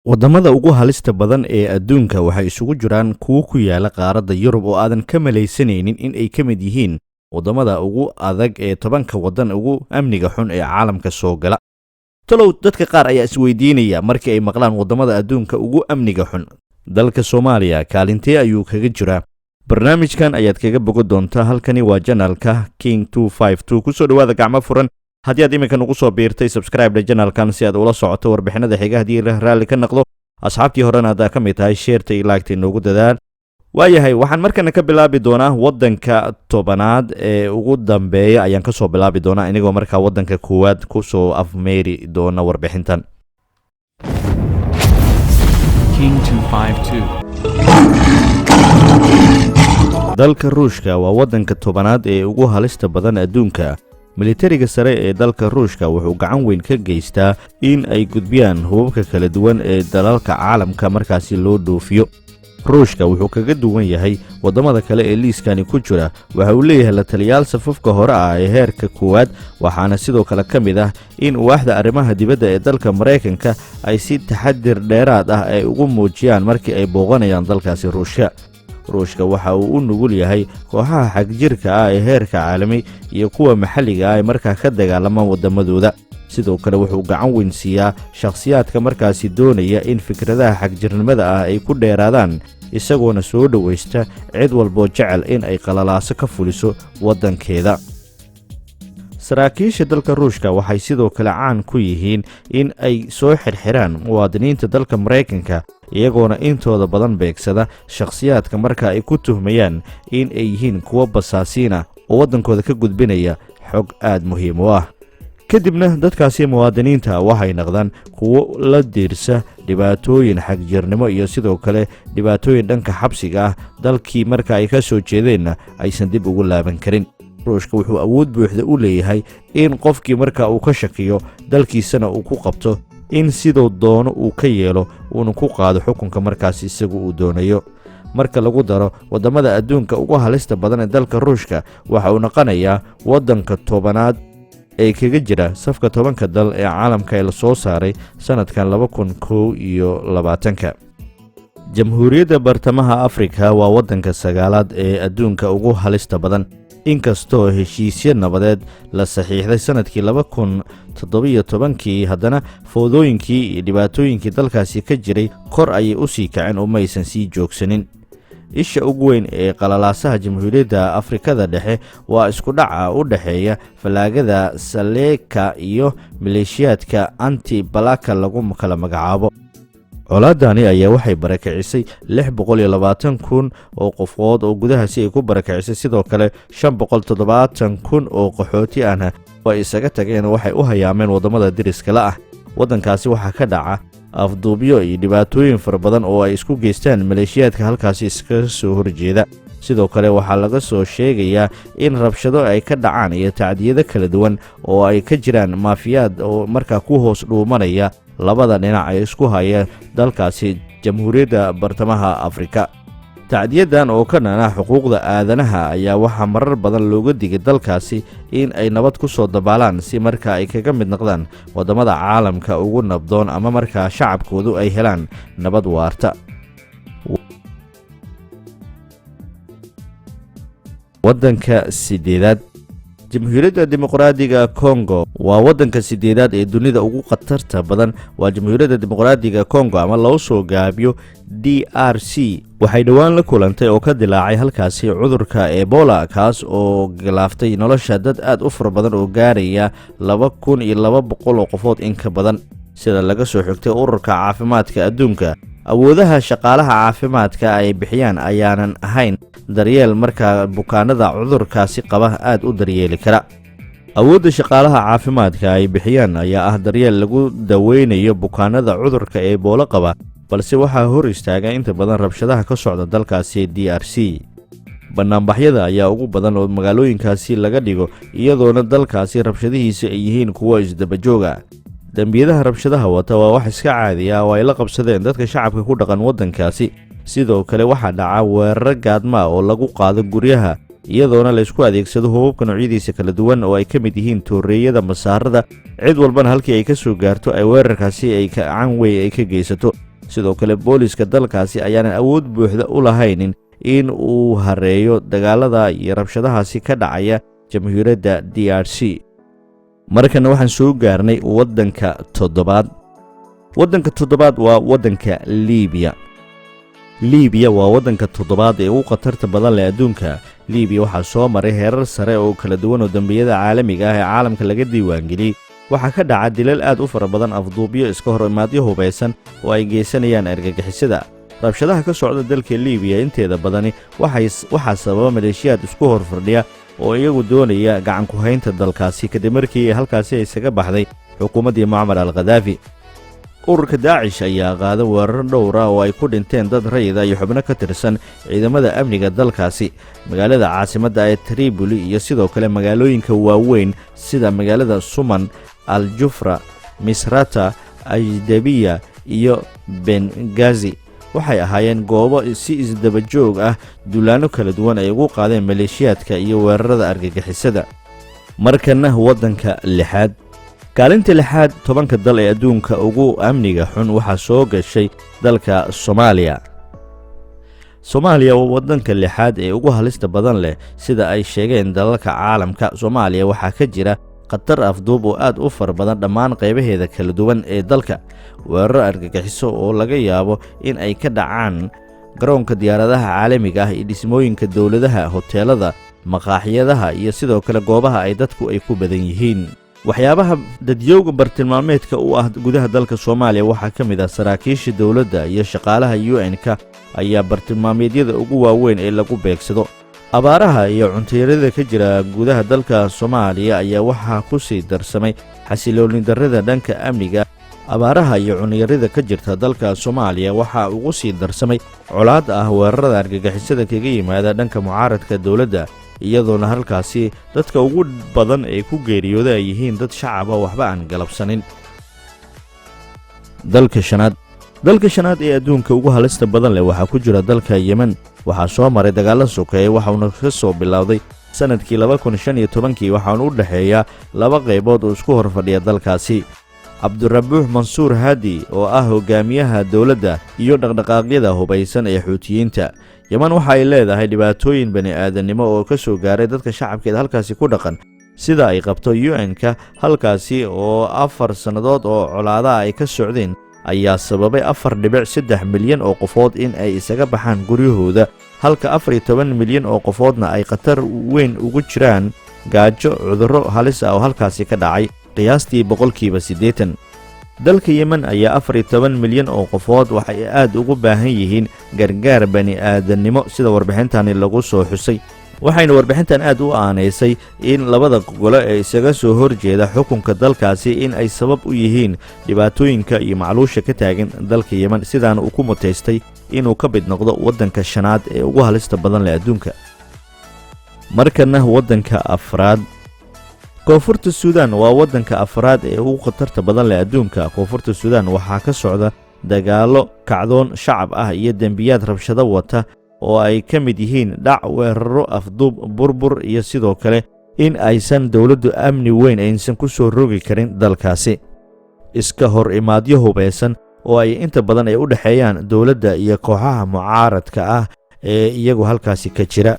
Waddamada ugu halista badan ee adduunka waxay isugu jiraan kuwo ku yaala qaaradda Yurub oo aadan ka malaysanaynin in ay ka mid yihiin waddamada ugu adag ee 10-ka waddan ugu amniga xun ee caalamka soo gala. Talow dadka qaar ayaa isweydiinaya markii ay maqlaan waddamada adduunka ugu amniga xun, dalka Soomaaliya kaalintee ayuu kaga jiraa? Barnaamijkan ayaad kaga bogo doontaa. Halkani waa channelka King 252. Kusoo dhawaada gacmo furan. Haddii aad iminka nugu soo biirtay, subscribe channelkan si aad ula socoto warbixinada xiga haddii raalli ka noqdo. Asxaabtii horena haddaa ka mid tahay, shareta iyo liketa inoogu dadaal. Waayahay, waxaan markana ka bilaabi doonaa waddanka 10aad ee ugu dambeeya ayaan kasoo bilaabi doonaa, inagoo markaa waddanka koowaad kusoo afmeeri doona warbixintan. King 252. Dalka Ruushka waa waddanka 10aad ee ugu halista badan adduunka. Militariga sare ee dalka Ruushka wuxuu gacan weyn ka geystaa in ay gudbiyaan hubabka kala duwan ee dalalka caalamka markaasi loo dhoofiyo. Ruushka wuxuu kaga duwan yahay waddamada kale ee liiskani ku jira, waxa uu leeyahay la taliyaal safafka hore ah ee heerka koowaad. Waxaana sidoo kale ka mid ah in waaxda arrimaha dibadda ee dalka Maraykanka ay si taxadir dheeraad ah ay ugu muujiyaan markii ay booqanayaan dalkaasi Ruushka. Ruushka waxa uu u nugul yahay kooxaha xagjirka ah ee heerka caalami iyo kuwa maxalliga ah ee markaa ka dagaalama waddamadooda. Sidoo kale wuxuu gacan weyn siiyaa shakhsiyaadka markaasi doonaya in fikradaha xagjirnimada ah ay ku dheeraadaan, isagoona soo dhowaysta cid walboo jecel in ay qalalaaso ka fuliso waddankeeda. Saraakiisha dalka Ruushka waxay sidoo kale caan ku yihiin in ay soo xirxiraan muwaadiniinta dalka Maraykanka, iyagoona intooda badan beegsada shakhsiyaadka marka ay ku tuhmayaan in ay yihiin kuwo basaasiina oo waddankooda ka gudbinaya xog aad muhiim u ah. Kadibna dadkaasi muwaadiniinta waxay noqdaan kuwo la diirsa dhibaatooyin xagjirnimo iyo sidoo kale dhibaatooyin dhanka xabsiga ah, dalkii marka ay ka soo jeedeenna aysan dib ugu laaban karin. Ruushka wuxuu awood buuxda u leeyahay in qofkii marka uu ka shakiyo, dalkiisana uu ku qabto, in siduu doono uu ka yeelo, uuna ku qaado xukunka markaasi isagu uu doonayo. Marka lagu daro waddamada adduunka ugu halista badan ee dalka Ruushka, waxa uu noqonayaa waddanka 10aad ee kaga jira safka 10-ka dal ee caalamka ee la soo saaray sannadkan 2021-ka. Jamhuuriyadda Bartamaha Afrika waa waddanka sagaalaad ee adduunka ugu halista badan. Inkastoo heshiisyo nabadeed la saxiixday sannadkii 2017-kii, haddana foodooyinkii iyo dhibaatooyinkii dalkaasi ka jiray kor ayay u sii kaceen oo maysan sii joogsanin. Isha ugu weyn ee qalalaasaha Jamhuuriyadda Afrikada Dhexe waa isku dhaca u dhexeeya fallaagada Saleeka iyo maleeshiyaadka Anti Balaka lagu kala magacaabo. Colaadani ayaa waxay barakicisay 620,000 oo qofood oo gudahaasi ay ku barakicisay. Sidoo kale 570,000 oo qaxooti ahna way isaga tageen oo waxay u hayaameen waddamada deriskala ah. Waddankaasi waxaa ka dhaca afduubyo iyo dhibaatooyin fara badan oo ay isku geystaan maleeshiyaadka halkaasi iskaga soo horjeeda. Sidoo kale waxaa laga soo sheegayaa in rabshado ay ka dhacaan iyo tacdiyado kala duwan oo ay ka jiraan maafiyaad oo markaa ku hoos dhuumanaya labada dhinac ee isku haya dalkaasi Jamhuuriyadda Bartamaha Afrika. Tacdiyadan oo ka dhana xuquuqda aadanaha ayaa waxaa marar badan looga digay dalkaasi in ay nabad ku soo dabaalaan, si markaa ay kaga mid noqdaan waddamada caalamka ugu nabdoon ama markaa shacabkoodu ay helaan nabad waarta. Waddanka sideedaad, Jamhuuriyadda Dimuqraadiga Congo, waa waddanka sideedaad ee dunida ugu khatarta badan. Waa Jamhuuriyadda Dimuqraadiga Congo ama loo soo gaabiyo DRC. Waxay dhowaan la kulantay oo ka dilaacay halkaasi cudurka Ebola, kaas oo galaaftay nolosha dad aad u fara badan oo gaaraya 2200 oo qofood in ka badan, sida laga soo xigtay Ururka Caafimaadka Adduunka. Awoodaha shaqaalaha caafimaadka ay bixiyaan ayaanan ahayn daryeel markaa bukaanada cudurkaasi qaba aad u daryeeli kara. Awoodda shaqaalaha caafimaadka ay bixiyaan ayaa ah daryeel lagu daweynayo bukaanada cudurka Ebola qaba, balse waxaa hor istaaga inta badan rabshadaha ka socda dalkaasi DRC. Banaanbaxyada ayaa ugu badan oo magaalooyinkaasi laga dhigo, iyadoona dalkaasi rabshadihiisa ay yihiin kuwo isdabajooga. Dembiyadaha rabshadaha wata waa wax iska caadi ah oo ay la qabsadeen dadka shacabka ku dhaqan waddankaasi. Sidoo kale waxaa dhaca weeraro gaadmaa oo lagu qaado guryaha, iyadoona laysku adeegsado hubabka noocyadiisa kala duwan oo ay ka mid yihiin tooreeyada, masaarada, cid walbana halkii ay ka soo gaarto ay weerarkaasi ay gacan wey ay ka geysato. Sidoo kale booliska dalkaasi ayaanan awood buuxda u lahaynin in uu hareeyo dagaalada iyo rabshadahaasi ka dhacaya Jamhuuriyadda DRC. Markana waxaan soo gaarnay waddanka toddobaad. Waddanka toddobaad waa waddanka Liibiya. Liibiya waa waddanka toddobaad ee ugu khatarta badan leh adduunka. Liibiya waxaa soo maray heerar sare oo kala duwan oo dembiyada caalamiga ah ee caalamka laga diiwaangeliyey. Waxaa ka dhaca dilal aad u fara badan, afduubyo, iska hor imaadyo hubaysan oo ay geysanayaan argagixisada. Rabshadaha ka socda dalka Liibiya inteeda badani waxaa sababa maleeshiyaad isku hor fadhiya oo iyagu doonaya gacan ku-haynta dalkaasi, kadib markii halkaasi ay isaga baxday xukuumaddii Mucamar al Khadaafi. Ururka Daacish ayaa qaada weerar dhowr ah oo ay ku dhinteen dad rayida iyo xubno ka tirsan ciidamada amniga dalkaasi. Magaalada caasimadda ee Triboli iyo sidoo kale magaalooyinka waaweyn sida magaalada Suman, Al Jufra, Misrata, Ajdabiya iyo Bengazi waxay ahaayeen goobo si isdaba joog ah duulaanno kala duwan ay ugu qaadeen maleeshiyaadka iyo weerarada argagixisada. Markana waddanka lixaad. Kaalinta lixaad 10-ka dal ee adduunka ugu amniga xun waxaa soo gashay dalka Soomaaliya. Soomaaliya waa waddanka lixaad ee ugu halista badan leh, sida ay sheegeen dalalka caalamka. Soomaaliya waxaa ka jira khatar afduub oo aad u fara badan dhammaan qaybaheeda kala duwan ee dalka, weeraro argagixiso oo laga yaabo in ay ka dhacaan garoonka diyaaradaha caalamiga ah iyo dhismooyinka dowladaha, hoteelada, maqaaxyadaha iyo sidoo kale goobaha ay dadku ay ku badan yihiin. Waxyaabaha dadyowga bartilmaameedka u ah gudaha dalka Soomaaliya waxaa ka mid ah saraakiisha dowladda iyo shaqaalaha UN-ka ayaa bartilmaameedyada ugu waaweyn ee lagu beegsado. Abaaraha iyo cuntayarada ka jira gudaha dalka Soomaaliya ayaa waxaa ku sii darsamay xasilooni darrada dhanka amniga. Abaaraha iyo cunyarida ka jirta dalka Soomaaliya waxaa ugu sii darsamay colaad ah weerarada argagixisada kaga yimaada dhanka mucaaradka dowladda, iyadoona halkaasi dadka ugu badan ee ku geeriyooda ay yihiin dad shacaba, waxba aan galabsanin. Dalka shanaad. Dalka shanaad ee adduunka ugu halista badan leh waxaa ku jira dalka Yemen. Waxaa soo maray dagaalla sokeeye, waxauna ka soo bilowday sannadkii 2015-kii, waxaana u dhexeeya laba qaybood oo isku hor fadhiya dalkaasi: Cabdirabuux Mansuur Haadi oo ah hogaamiyaha dowladda iyo dhaqdhaqaaqyada hubaysan ee Xuutiyiinta. Yeman waxa ay leedahay dhibaatooyin bani aadannimo oo ka soo gaaray dadka shacabkeeda halkaasi ku dhaqan, sida ay qabto UN-ka. Halkaasi oo 4 sannadood oo colaadaha ay ka socdeen ayaa sababay 4.3 milyan oo qofood in ay isaga baxaan guryahooda, halka 14 milyan oo qofoodna ay khatar weyn ugu jiraan gaajo, cudurro halis ah oo halkaasi ka dhacay. Qiyaastii 80% dalka Yemen ayaa 14 milyan oo qofood waxay aad ugu baahan yihiin gargaar bani aadannimo, sida warbixintani lagu soo xusay. Waxayna warbixintan aad u aaneysay in labada gole ee isaga soo horjeeda xukunka dalkaasi in ay sabab u yihiin dhibaatooyinka iyo macluusha ka taagan dalka Yemen, sidaana uu ku mutaystay inuu ka mid noqdo waddanka shanaad ee ugu halista badan leh adduunka. Markana waddanka afraad. Koonfurta Suudan waa waddanka afraad ee ugu khatarta badan leh adduunka. Koonfurta Suudan waxaa ka socda dagaallo, kacdoon shacab ah iyo dembiyaad rabshado wata oo ay ka mid yihiin dhac, weeraro, afduub, burbur iyo sidoo kale in aysan dowladdu amni weyn aysan ku soo rogi karin dalkaasi. Iska hor imaadyo hubaysan oo ay inta badan ay u dhexeeyaan dowladda iyo kooxaha mucaaradka ah ee iyagu halkaasi ka jira,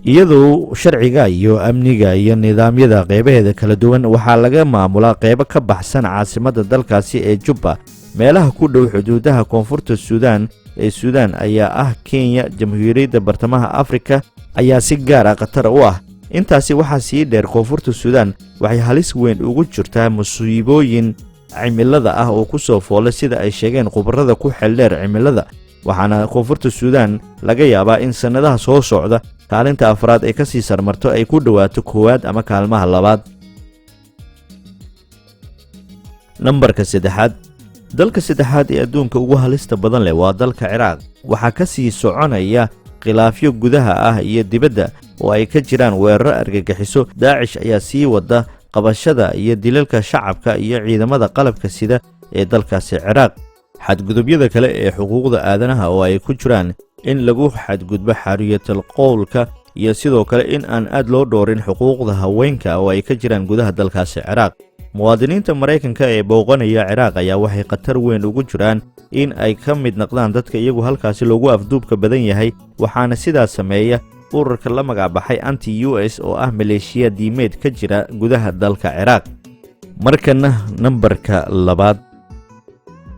iyadoo sharciga iyo amniga iyo nidaamyada qeybaheeda kala duwan waxaa laga maamulaa qeybo ka baxsan caasimadda dalkaasi ee Jubba. Meelaha ku dhow xuduudaha Koonfurta Suudaan ee Suudaan ayaa ah Kenya, Jamhuuriyadda Bartamaha Afrika ayaa si gaar ah khatar u ah. Intaasi waxaa sii dheer, Koonfurta Suudaan waxay halis weyn ugu jirtaa musiibooyin cimilada ah oo ku soo foolay, sida ay sheegeen khubarada ku xeeldheer cimilada. Waxaana Koonfurta Suudaan laga yaabaa in sannadaha soo socda kaalinta afraad ay ka sii sarmarto, ay ku dhowaato koowaad ama kaalmaha labaad. Nambarka saddexaad. Dalka saddexaad ee adduunka ugu halista badan leh waa dalka Ciraaq. Waxaa ka sii soconaya khilaafyo gudaha ah iyo dibadda oo ay ka jiraan weeraro argagixiso. Daacish ayaa sii wada qabashada iyo dilalka shacabka iyo ciidamada qalabka sida ee dalkaasi Ciraaq. Xadgudubyada kale ee xuquuqda aadanaha oo ay ku jiraan in lagu xadgudbo xariyatul qowlka iyo sidoo kale in aan aad loo dhoorin xuquuqda haweenka oo ay ka jiraan gudaha dalkaasi Ciraaq. Muwaadiniinta Maraykanka ee booqanaya Ciraaq ayaa waxay khatar weyn ugu jiraan in ay ka mid noqdaan dadka iyagu halkaasi loogu afduubka badan yahay, waxaana sidaas sameeya ururka la magacbaxay anti US oo ah maleeshiya diimeed ka jira gudaha dalka Ciraaq. Markana nambarka labaad,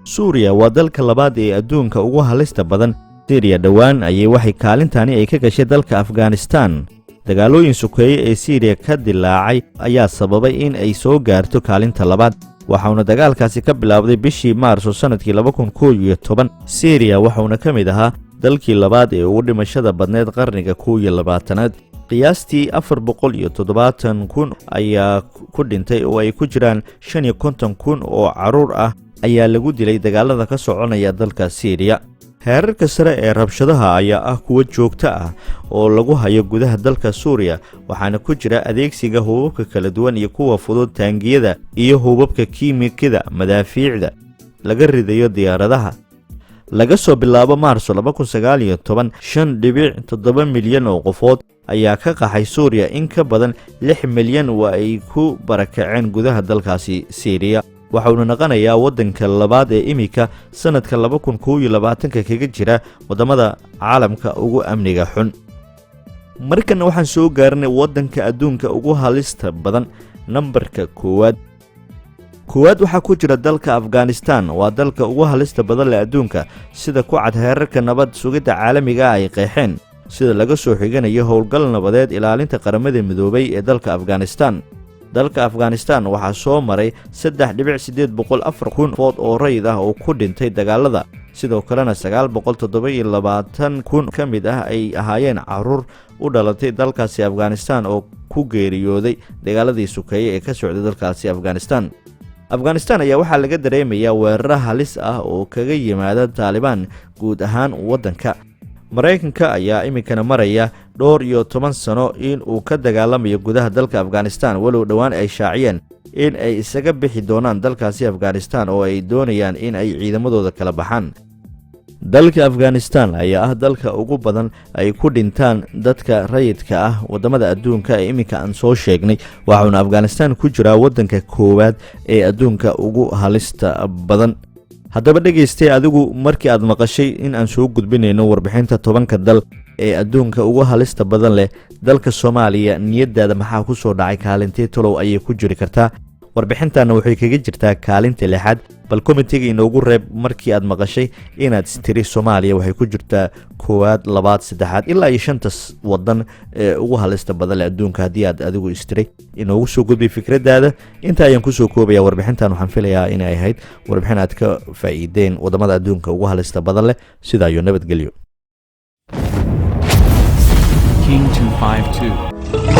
Suuriya waa dalka labaad ee adduunka ugu halista badan. Siiriya dhowaan ayay waxay kaalintani ay ka gashay dalka Afghanistan. Dagaalooyin sokeeye ee Siiriya ka dilaacay ayaa sababay in ay soo gaarto kaalinta labaad, waxauna dagaalkaasi ka bilaabday bishii Maarso sannadkii 2011 Siiriya, waxauna ka mid ahaa dalkii labaad ee ugu dhimashada badneed qarniga 21aad. Qiyaastii 470,000 ayaa ku dhintay, oo ay ku jiraan 55,000 oo carruur ah ayaa lagu dilay dagaalada ka soconaya dalka Siiriya. Heerarka sare ee rabshadaha ayaa ah kuwo joogto ah oo lagu hayo gudaha dalka Suuriya, waxaana ku jira adeegsiga hubabka kala duwan iyo kuwa fudud, taangiyada iyo hubabka kiimikada, madaafiicda laga ridayo diyaaradaha. Laga soo bilaabo Maarso 2019, 5.7 milyan oo qofood ayaa ka qaxay Suuriya. In ka badan 6 milyan waa ay ku barakaceen gudaha dalkaasi Siiriya, waxauna noqonayaa waddanka labaad ee iminka sannadka 2021-ka kaga jira waddamada caalamka ugu amniga xun. Markana waxaan soo gaarnay waddanka adduunka ugu halista badan, nambarka koowaad. Koowaad waxaa ku jira dalka Afghanistan. Waa dalka ugu halista badan leh adduunka, sida ku cad heerarka nabad sugidda caalamiga ah ay qeexeen, sida laga soo xiganayo howlgal nabadeed ilaalinta Qaramada Midoobay ee dalka Afghanistan. Dalka Afghanistan waxaa soo maray 3.804 food oo rayid ah oo ku dhintay dagaalada, sidoo kalena 927,000 ka mid ah ay ahaayeen caruur u dhalatay dalkaasi Afghanistan oo ku geeriyooday dagaaladii sokeeye ee ka socday dalkaasi Afghanistan. Afghanistan ayaa waxaa laga dareemayaa weeraro halis ah oo kaga yimaada Taalibaan guud ahaan waddanka. Maraykanka ayaa iminkana maraya dhowr iyo toban sano in uu ka dagaalamayo gudaha dalka Afghanistan, walow dhowaan ay shaaciyeen in ay isaga bixi doonaan dalkaasi Afghanistan oo ay doonayaan in ay ciidamadooda kala baxaan. Dalka Afghanistan ayaa ah dalka ugu badan ay ku dhintaan dadka rayidka ah waddamada adduunka ee iminka aan soo sheegnay, waxauna Afghanistan ku jiraa waddanka koowaad ee adduunka ugu halista badan. Haddaba dhegaystay, adigu markii aad maqashay in aan soo gudbinayno warbixinta 10-ka dal ee adduunka ugu halista badan leh, dalka Soomaaliya niyadaada maxaa ku soo dhacay? Kaalintee tolow ayay ku jiri kartaa? Warbixintanna waxay kaga jirtaa kaalinta lixaad. Bal comment-iga inoogu reeb markii aad maqashay inaad istiri Soomaaliya waxay ku jirtaa koowaad, labaad, saddexaad ilaa iyo shantas wadan ee ugu halista badan leh adduunka. Haddii aad adigu istiray, inoogu soo gudbay fikradaada. Inta ayaan kusoo koobaya warbixintan. Waxaan filayaa inay ahayd warbixin aad ka faa'iideen wadamada adduunka ugu halista badan leh. Sidaa iyo nabadgelyo. King 252.